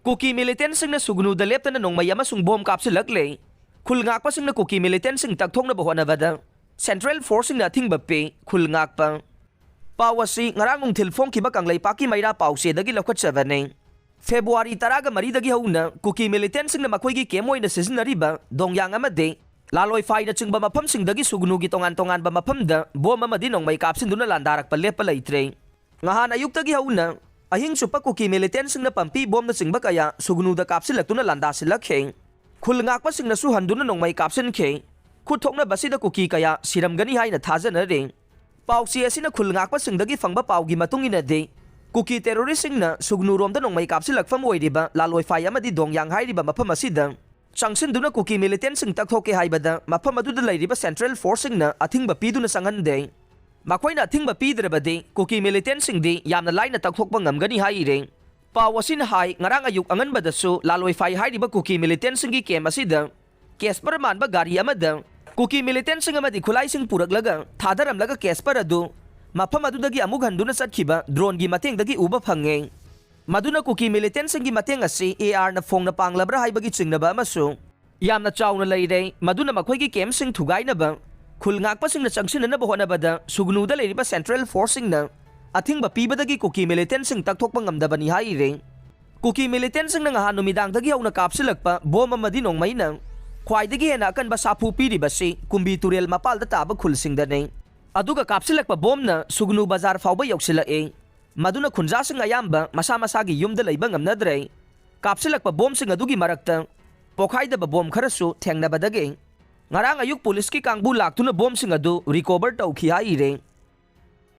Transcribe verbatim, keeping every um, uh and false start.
ꯀꯨꯀꯤ ꯃꯤꯂꯤꯇꯦꯟꯁꯤꯡꯅ ꯁꯨꯒꯅꯨꯗ ꯂꯦꯞꯇꯅ ꯅꯣꯡꯃꯩ ꯑꯃꯁꯨꯡ ꯕꯣꯝ ꯀꯥꯞꯁꯤꯜꯂꯛꯂꯦ꯫ ꯈꯨꯜ ꯉꯥꯛꯄꯁꯤꯡꯅ ꯀꯨꯀꯤ ꯃꯤꯂꯤꯇꯦꯟꯁꯤꯡ ꯇꯛꯊꯣꯛꯅꯕ ꯍꯣꯠꯅꯕꯗ ꯁꯦꯟꯇ꯭ꯔꯦꯜ ꯐꯣꯔꯁꯁꯤꯡꯅ ꯑꯊꯤꯡꯕ ꯄꯤ꯫ ꯈꯨꯜ ꯉꯥꯛꯄ ꯄꯥꯎ ꯑꯁꯤ ꯉꯔꯥꯡ ꯅꯨꯡꯊꯤꯜ ꯐꯣꯡꯈꯤꯕ ꯀꯪꯂꯩꯄꯥꯛꯀꯤ ꯃꯩꯔꯥ ꯄꯥꯎꯆꯦꯗꯒꯤ ꯂꯧꯈꯠꯆꯕꯅꯤ꯫ ꯐꯦꯕ꯭ꯔꯨꯋꯥꯔꯤ ꯇꯔꯥꯒ ꯃꯔꯤꯗꯒꯤ ꯍꯧꯅ ꯀꯨꯀꯤ ꯃꯤꯂꯤꯇꯦꯟꯁꯤꯡꯅ ꯃꯈꯣꯏꯒꯤ ꯀꯦꯝ ꯑꯣꯏꯅ ꯁꯤꯖꯤꯟꯅꯔꯤꯕ ꯗꯣꯡꯌꯥꯡ ꯑꯃꯗꯤ ꯂꯥꯂꯣꯏꯐꯥꯏꯅꯆꯤꯡꯕ ꯃꯐꯝꯁꯤꯡꯗꯒꯤ ꯁꯨꯒꯅꯨꯒꯤ ꯇꯣꯉꯥꯟ ꯇꯣꯉꯥꯟꯕ ꯃꯐꯝꯗ ꯕꯣꯝ ꯑꯃꯗꯤ ꯅꯣꯡꯃꯩ ꯀꯥꯞꯁꯤꯟꯗꯨꯅ ꯂꯥꯟꯗꯥꯔꯛꯄ ꯂꯦꯞꯄ ꯂꯩꯇ꯭ꯔꯦ꯫ ꯉꯍꯥꯟ ꯑꯌꯨꯛꯇꯒꯤ ꯍꯧꯅ ꯑꯍꯤꯡ ꯆꯨꯞꯄ ꯀꯨꯀꯤ ꯃꯤꯂꯤꯇꯦꯟꯁꯤꯡꯅ ꯄꯝꯄꯤ ꯕꯣꯝꯅꯆꯤꯡꯕ ꯀꯌꯥ ꯁꯨꯒꯅꯨꯗ ꯀꯥꯞꯁꯤꯜꯂꯛꯇꯨꯅ ꯂꯥꯟꯗꯥꯁꯤꯜꯂꯛꯈꯤ꯫ ꯈꯨꯜ ꯉꯥꯛꯄꯁꯤꯡꯅꯁꯨ ꯍꯟꯗꯨꯅ ꯅꯣꯡꯃꯩ ꯀꯥꯞꯁꯤꯟꯈꯤ꯫ ꯈꯨꯠ ꯊꯣꯛꯅꯕꯁꯤꯗ ꯀꯨꯀꯤ ꯀꯌꯥ ꯁꯤꯔꯝꯒꯅꯤ ꯍꯥꯏꯅ ꯊꯥꯖꯅꯔꯤ꯫ ꯄꯥꯎꯆꯦ ꯑꯁꯤꯅ ꯈꯨꯜ ꯉꯥꯛꯄꯁꯤꯡꯗꯒꯤ ꯐꯪꯕ ꯄꯥꯎꯒꯤ ꯃꯇꯨꯡ ꯏꯟꯅꯗꯤ, ꯀꯨꯀꯤ ꯇꯦꯔꯣꯔꯤꯁꯁꯤꯡꯅ ꯁꯨꯒꯅꯨꯔꯣꯝꯗ ꯅꯣꯡꯃꯩ ꯀꯥꯞꯁꯤꯜꯂꯛꯐꯝ ꯑꯣꯏꯔꯤꯕ ꯂꯥꯂꯣꯏꯐꯥꯏ ꯑꯃꯗꯤ ꯗꯣꯡꯌꯥꯡ ꯍꯥꯏꯔꯤꯕ ꯃꯐꯝ ꯑꯁꯤꯗ ꯆꯪꯁꯤꯟꯗꯨꯅ ꯀꯨꯀꯤ ꯃꯤꯂꯤꯇꯦꯟꯁꯤꯡ ꯇꯛꯊꯣꯛꯀꯦ ꯍꯥꯏꯕꯗ ꯃꯐꯝ ꯑꯗꯨꯗ ꯂꯩꯔꯤꯕ ꯁꯦꯟꯇ꯭ꯔꯦꯜ ꯐꯣꯔꯁꯁꯤꯡꯅ ꯑꯊꯤꯡꯕ ꯄꯤꯗꯨꯅ ꯆꯪꯍꯟꯗꯦ꯫ ꯃꯈꯣꯏꯅ ꯑꯊꯤꯡꯕ ꯄꯤꯗ꯭ꯔꯕꯗꯤ ꯀꯨꯀꯤ ꯃꯤꯂꯤꯇꯦꯟꯁꯤꯡꯗꯤ ꯌꯥꯝꯅ ꯂꯥꯏꯅ ꯇꯛꯊꯣꯛꯄ ꯉꯝꯒꯅꯤ ꯍꯥꯏꯔꯤ꯫ ꯄꯥꯎ ꯑꯁꯤꯅ ꯍꯥꯏ, ꯉꯔꯥꯡ ꯑꯌꯨꯛ ꯑꯉꯟꯕꯗꯁꯨ ꯂꯥꯂꯣꯏꯐꯥꯏ ꯍꯥꯏꯔꯤꯕ ꯀꯨꯀꯤ ꯃꯤꯂꯤꯇꯦꯟꯁꯤꯡꯒꯤ ꯀꯦꯝ ꯑꯁꯤꯗ ꯀꯦꯁꯄꯔ ꯃꯥꯟꯕ ꯒꯥꯔꯤ ꯑꯃꯗ ꯀꯨꯀꯤ ꯃꯤꯂꯤꯇꯦꯟꯁꯤꯡ ꯑꯃꯗꯤ ꯈꯨꯠꯂꯥꯏꯁꯤꯡ ꯄꯨꯔꯛꯂꯒ ꯊꯥꯗꯔꯝꯂꯒ ꯀꯦꯁꯄꯔ ꯑꯗꯨ ꯃꯐꯝ ꯑꯗꯨꯗꯒꯤ ꯑꯃꯨꯛ ꯍꯟꯗꯨꯅ ꯆꯠꯈꯤꯕ ꯗ꯭ꯔꯣꯟꯒꯤ ꯃꯇꯦꯡꯗꯒꯤ ꯎꯕ ꯐꯪꯉꯦ꯫ ꯃꯗꯨꯅ ꯀꯨꯀꯤ ꯃꯤꯂꯤꯇꯦꯟꯁꯤꯡꯒꯤ ꯃꯇꯦꯡ ꯑꯁꯤ ꯑꯦ ꯑꯥꯔꯅ ꯐꯣꯡꯅ ꯄꯥꯡꯂꯕ꯭ꯔꯥ ꯍꯥꯏꯕꯒꯤ ꯆꯤꯡꯅꯕ ꯑꯃꯁꯨ ꯌꯥꯝꯅ ꯆꯥꯎꯅ ꯂꯩꯔꯦ꯫ ꯃꯗꯨꯅ ꯃꯈꯣꯏꯒꯤ ꯀꯦꯝꯁꯤꯡ ꯊꯨꯒꯥꯏꯅꯕ ꯈꯨꯜ ꯉꯥꯛꯄꯁꯤꯡꯅ ꯆꯪꯁꯤꯟꯅꯅꯕ ꯍꯣꯠꯅꯕꯗ ꯁꯨꯒꯅꯨꯗ ꯂꯩꯔꯤꯕ ꯁꯦꯟꯇ꯭ꯔꯦꯜ ꯐꯣꯔꯁꯁꯤꯡꯅ ꯑꯊꯤꯡꯕ ꯄꯤꯕꯗꯒꯤ ꯀꯨꯀꯤ ꯃꯤꯂꯤꯇꯦꯟꯁꯤꯡ ꯇꯛꯊꯣꯛꯄ ꯉꯝꯗꯕꯅꯤ ꯍꯥꯏꯔꯤ꯫ ꯀꯨꯀꯤ ꯃꯤꯂꯤꯇꯦꯟꯁꯤꯡꯅ ꯉꯍꯥꯟ ꯅꯨꯃꯤꯗꯥꯡꯗꯒꯤ ꯍꯧꯅ ꯀꯥꯞꯁꯤꯜꯂꯛꯄ ꯕꯣꯝ ꯑꯃꯗꯤ ꯅꯣꯡꯃꯩꯅ ꯈ꯭ꯋꯥꯏꯗꯒꯤ ꯍꯦꯟꯅ ꯑꯀꯟꯕ ꯁꯥꯐꯨ ꯄꯤꯔꯤꯕꯁꯤ ꯀꯨꯝꯕꯤ ꯇꯨꯔꯦꯜ ꯃꯄꯥꯜꯗ ꯇꯥꯕ ꯈꯨꯜꯁꯤꯡꯗꯅꯤ꯫ ꯑꯗꯨꯒ ꯀꯥꯞꯁꯤꯜꯂꯛꯄ ꯕꯣꯝꯅ ꯁꯨꯒꯅꯨ ꯕꯖꯥꯔ ꯐꯥꯎꯕ ꯌꯧꯁꯤꯜꯂꯛꯏ꯫ ꯃꯗꯨꯅ ꯈꯨꯟꯖꯥꯁꯤꯡ ꯑꯌꯥꯝꯕ ꯃꯁꯥ ꯃꯁꯥꯒꯤ ꯌꯨꯝꯗ ꯂꯩꯕ ꯉꯝꯅꯗ꯭ꯔꯦ꯫ ꯀꯥꯞꯁꯤꯜꯂꯛꯄ ꯕꯣꯝꯁꯤꯡ ꯑꯗꯨꯒꯤ ꯃꯔꯛꯇ ꯄꯣꯈꯥꯏꯗꯕ ꯕꯣꯝ ꯈꯔꯁꯨ ꯊꯦꯡꯅꯕꯗꯒꯤ ꯉꯔꯥꯡ ꯑꯌꯨꯛ ꯄꯨꯂꯤꯁꯀꯤ ꯀꯥꯡꯕꯨ ꯂꯥꯛꯇꯨꯅ ꯕꯣꯝꯁꯤꯡ ꯑꯗꯨ ꯔꯤꯀꯣꯚꯔ ꯇꯧꯈꯤ ꯍꯥꯏꯔꯦ꯫